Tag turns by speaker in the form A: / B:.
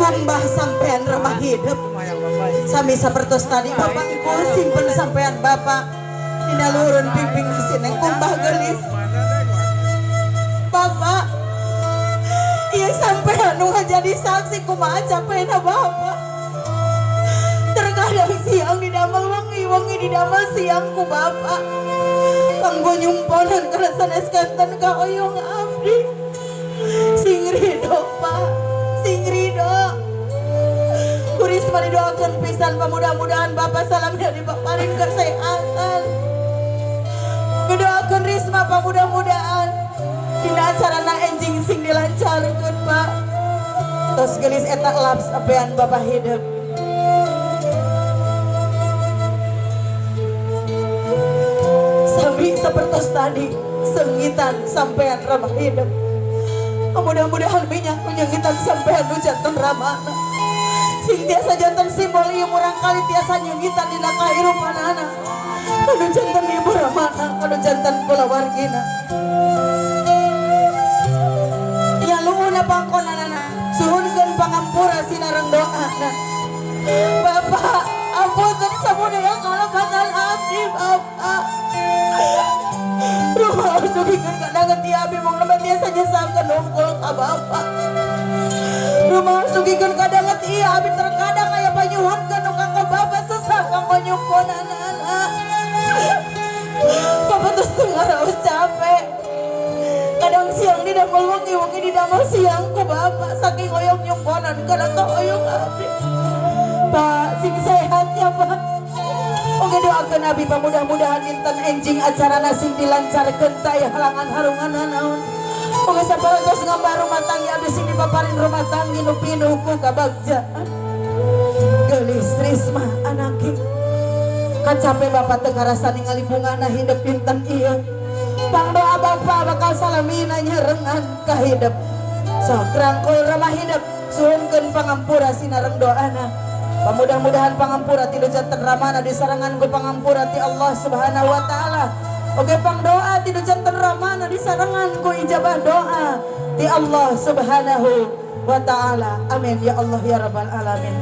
A: Kumbah sampean ramah hidup. Sami sapertos tadi bapak ibu simpen sampean bapak. Dina lurun pingping neng kumbah gelis. Bapak, iya sampean nu jadi saksi kumaha capena bapak. Terkadang siang didamel wengi, wengi didamel siang ku bapak. Kanggo nyumponan kana sanes kanten ka oyong abdi. Sing ridho Pak, sing ridho. Kuris mari doakeun pisan Pak, mudah-mudahan bapak salam dari paparin kesehatan. Ngedoakeun Risma Pak, mudah-mudahan dina acarana enjing sing dilancarkeun Pak. Tos gelis eta laps apean bapak hidup. Sami sapertos tadi sengitan sampean ramah hidup. Mudah-mudahan minyak menyengitan sampean nu janten ramana. Sing tiasa janten simbol ieu murang kali tiasa nyengitan dina kahirupanana. Kanu janten ibu ramana, kanu janten kulawargina. Ya luhuna pangkonanana, suhunkeun pangampura sinareng doana. Bapak, ampunten samudaya kalepatan abdi Bapak. Rumah dugikeun kana ti abi mung nembe tiasa nyesakeun hungkul ka Bapak. Rumah sugikeun kadanget ieu abi terkadang aya panyuhunkeun nu kanggo Bapak sesah kanggo nyumponanana. Bapak terus ngaraos capek. Kadang siang didamel wengi, wengi didamel siang ku Bapak saking hoyong nyumponan kana ka hoyong abdi. Pak, sing sehatnya Pak. Oke doakeun abi Pak, mudah-mudahan dinten enjing acarana sing dilancarkeun taya halangan harungan naon. Oke saparantos ngambar rumah tanggi abdi sing dipaparin rumah tanggi nu pinuh ku kabagjaan. Geulis Risma anaki. Kacape Bapak teu ngarasa ningali bungana hidup dinten ieu. Pangdoa Bapak bakal salamina nyerengan ka hidup. Sok rangkul ramah hidup suhunkeun pangampura sinareng doana. Mudah-mudahan pangampura ti janten ramana disarangan ku pangampura ti Allah Subhanahu wa taala. Oke pangdoa ti janten ramana disarangan ku ijabah doa ti Allah Subhanahu wa taala. Amin ya Allah ya rabbal alamin.